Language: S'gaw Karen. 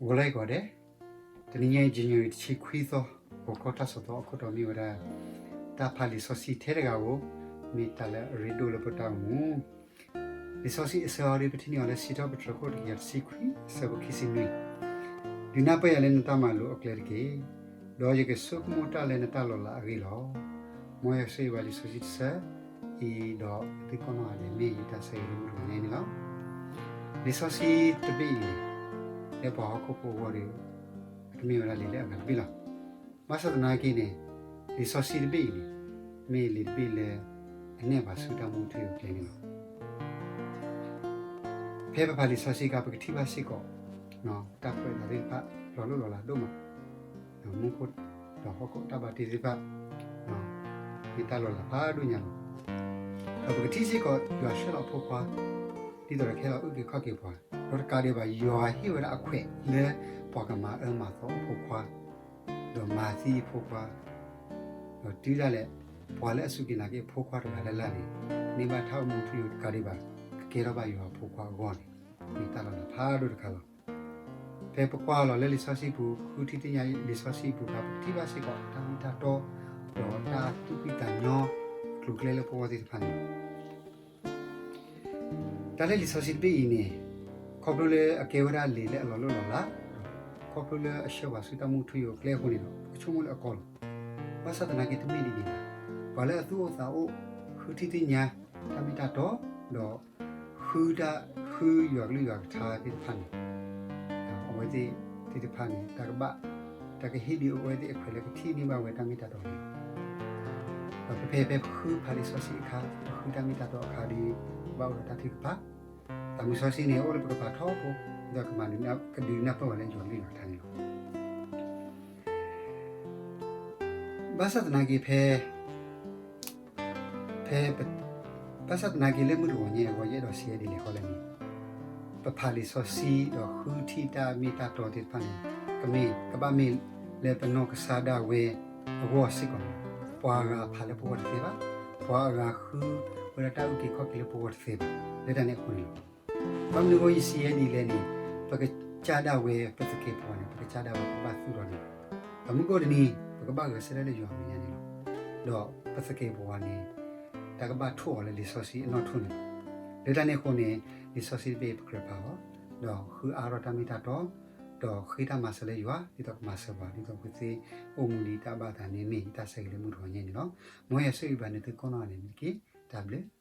ဂီၤလၢအဂီၤဒဲး, တနံၤညါအံၤ January တဆံခွံသီ, ဂီၤခီတၢ်ဆီၣ်သီအခိၣ်တီမ့ၢ်ဝဲဒၣ် တၢ်ဖးလံာ်စီဆှံထဲတဂၤဧိၤ, မ့ၢ်တၢ်လၢအရ့ဒိၣ်လၢပတၢ်အိၣ်မူ. လံာ်စီဆှံအဆၢအီၤဒီး ပထံၣ်န့ၢ်အီၤလၢစံးထီၣ်ပတြၢၤခိၣ်တကယၤတဆံခွံ အဆၢဖိခံဆံနွံ, ဒုးနၢ်ပၢၢ်ယၤလၢနတၢ်မၤလိာ်အကျဲတက့ၢ်, ဒီးယကဆိကမိၣ်တၢ်လၢနတၢ်လီၤလးအဂ့ၢ်လီၤ. မ်ယွၤဆိၣ်ဂ့ၤဘၣ်လံာ်စီဆှံတဆၢအံၤဒီး သုကိးနီၢ်ဂၤဒဲး မ့ၢ်ယတၢ်ဆၢဂ့ၤလၢမုၢ်တနံၤညါန့ၣ်လီၤ. လံာ်စီဆှံတဘ့ၣ်အံၤန့ၣ် လၢပှၤဟီၣ်ခိၣ်ဖိအဂီၢ်ဒီး အကမ့ၢ်ဝဲဒၣ်လံာ်လၢအဂၤတဘ့ၣ်လီၤ. ဘၣ်ဆၣ်သနာ်က့န့ၣ် လံာ်စီဆှံတဘ့ၣ်အံၤန့ၣ် မ့ၢ်လံာ်တဘ့ၣ်လၢ အနဲၣ်ပှၤဆူတၢ်မူထူယိာ်ကျဲန့ၣ်လီၤ. ဖဲပဖးလံာ်စီဆှံအခါ ပကထံၣ်ဘၣ်စ့ၢ်ကီး တၢ်ကွဲးအသးသ့ၣ်တဖၣ် လီၤလိၢ်လီၤလးဒိၣ်မး, မူခိၣ်ဒီးဟီၣ်ခိၣ်တၢ်ဘၣ်တ့သ့ၣ်တဖၣ် မ့ၢ်တၢ်လီၤလးဖးဒိၣ်ညါလီၤ. ဒီးပကထံၣ်စ့ၢ်ကီး ယွၤဆှၢလီၤအဖိခွါ ဒ်သိးဒီးကဟဲလီၤအုၣ်က့ၤခီၣ်က့ၤပှၤ, ဒီးတကးဒံးဘၣ် ယွၤဟ့ၣ်ဝဲဒၣ်အခွဲးလၢ ပှၤကမၤအၢမၤသီအဖိခွါ ဒီးမၤသံအဖိခွါ, ဒီးတုၤဒၣ်လဲာ် ပှၤလၢအစူၢ်က့ၤနာ်က့ၤအဖိခွါတဂၤလၢ်လၢ်န့ၣ် န့ၢ်ဘၣ်တၢ်အိၣ်မူထူယိာ်တကးဒံးဘၣ် ကကဲထီၣ်ဘၣ်ယွၤအဖိခွါအဂီၢ်န့ၣ် မ့ၢ်တၢ်လီၤလးဖးဒိၣ်တခါလီၤ. ဖဲပကွၢ်လီၤလၢလံာ်စီဆှံပူၤ ဃုထံၣ်သ့ၣ်ညါလံာ်စီဆှံအပူၤအခါ ပကထံၣ်ဘၣ်စ့ၢ်ကီး တၢ်မ့ၢ်တၢ်တီ ဒီးတၢ်သူၣ်ဖှံသးညီ အကျိၤအကျဲလၢပဂီၢ်သ့ၣ်တဖၣ်န့ၣ်လီၤ. တၢ်လၢလံာ်စီဆှံတဘ့ၣ်အံၤန့ၣ် ခီဖျိလၢအကဲဝဲဒၣ်လံာ်လၢအလီၤလိၢ်လီၤလး, ခီဖျိလၢအဆှၢပှၤဆူတၢ်မူထူယိာ်အကျဲအဃိန့ၣ်ဒီး ပကဆိကမိၣ်လၢအကီလီၤ. ဘၣ်ဆၣ်သနာ်က့တမ့ၢ်ဒ်န့ၣ်ဘၣ်. ပှၤလၢအသူၣ်အိၣ်သးအိၣ် ဃုထံၣ်သ့ၣ်ညါ တၢ်မ့ၢ်တၢ်တီ ဒီး ဃုတၢ် ဃုယွၤကလုၢ်ယွၤကထါသ့ၣ်တဖၣ်န့ၣ် အဝဲသ့ၣ်သ့ၣ်တဖၣ်န့ၣ် တၢ်ကဘၣ် တၢ်ကဟ့ၣ်ဒုးအဝဲသ့ၣ်အခွဲးလၢကထံၣ်န့ၢ်ဘၣ်ဝဲတၢ်မ့ၢ်တၢ်တီန့ၣ်လီၤ. ဒီးဖဲဖဲပဃုဖးလံာ်စီဆှံအခါ ပဃုတၢ်မ့ၢ်တၢ်တီအခါဒီး ဘၣ်အိၣ်ဒီးတၢ်ထုကဖၣ်, သးမုၢ်စီဆှံန့ၣ် အိၣ်လၢပကပၤထီဘိ, ဒီးကမၤဒုးနၢ်ပၢၢ်ဝဲလၢယွၤကလုၢ်ယွၤကထါန့ၣ်လီၤ. ဘၣ်ဆၣ်သနာ်က့ဖဲ ဖဲ ဘၣ်ဆၣ်သနာ်က့လၢမုၢ်တဂီၤညါအဂီၢ် ယအဲၣ်ဒိးစံးဒ်လဲၣ်ဃီလဲၣ်န့ၣ်, ပဖးလံာ်စီဆှံဒီးဃုထံၣ်တၢ်မ့ၢ်တၢ်တီသ့ၣ်တဖၣ်န့ၣ် ကမ့ၢ် ကဘၣ်မ့ၢ်လၢပနီၢ်ကစၢ်ဒၣ်ဝဲအဂီၢ်စ့ၢ်ကီးန့ၣ်လီၤ. ပှၤဂၤဖးလၢပဂီၢ်တသ့ဘၣ်, ပှၤအဂၤဃုဝဲဒၣ်တၢ်အုၣ်က့ၤခီၣ်က့ၤလၢပဂီၢ်တသ့ဘၣ်, လၢတၢ်န့ၣ်အဃိန့ၣ်လီၤ. ဘၣ်မနုၤအဃိယစံးဝဲဒ်လဲၣ်န့ၣ်, ပကစၢ်ဒၣ်ဝဲ ပသကဲးပဝးန့ၣ် ပကစၢ်ဒၣ်ဝဲ ပကဘၣ်သူၣ်ထီၣ်န့ၣ်လီၤ. အမူကီၢ်တနံၤ ပကဘၣ်ဂဲၤဆၢထၢၣ်လၢယွၤအမဲာ်ညါန့ၣ်လီၤ. ဒီးပသကဲးပဝးန့ၣ် တၢ်ကဘၣ်ထိၣ်အီၤလၢလံာ်စီဆှံအနီၣ်ထိၣ်န့ၣ်လီၤ. လၢတၢ်န့ၣ်အဃိန့ၣ် လံာ်စီဆှံတဘ့ၣ်ပကြၢးဖးအီၤ, ဒီးဃုအါထီၣ်တၢ်မ့ၢ်တၢ်တီ, ဒီးဃ့တၢ်မၤစၢၤလၢယွၤ ဒ်သိးကမၤစၢၤပှၤ ဒ်သိးပသ့အိၣ်မူဒ်တၢ်ဘၣ်သးန့ၣ် မ့ၢ်ယတၢ်ဆၢဂ့ၤလၢမုၢ်တဂီၤညါန့ၣ်လီၤ. မ်ယွၤဆိၣ်ဂ့ၤဘၣ်နသုကိးနီၢ်ဂၤဒဲးန့ၣ်တက့ၢ်. တၢ်ဘျုး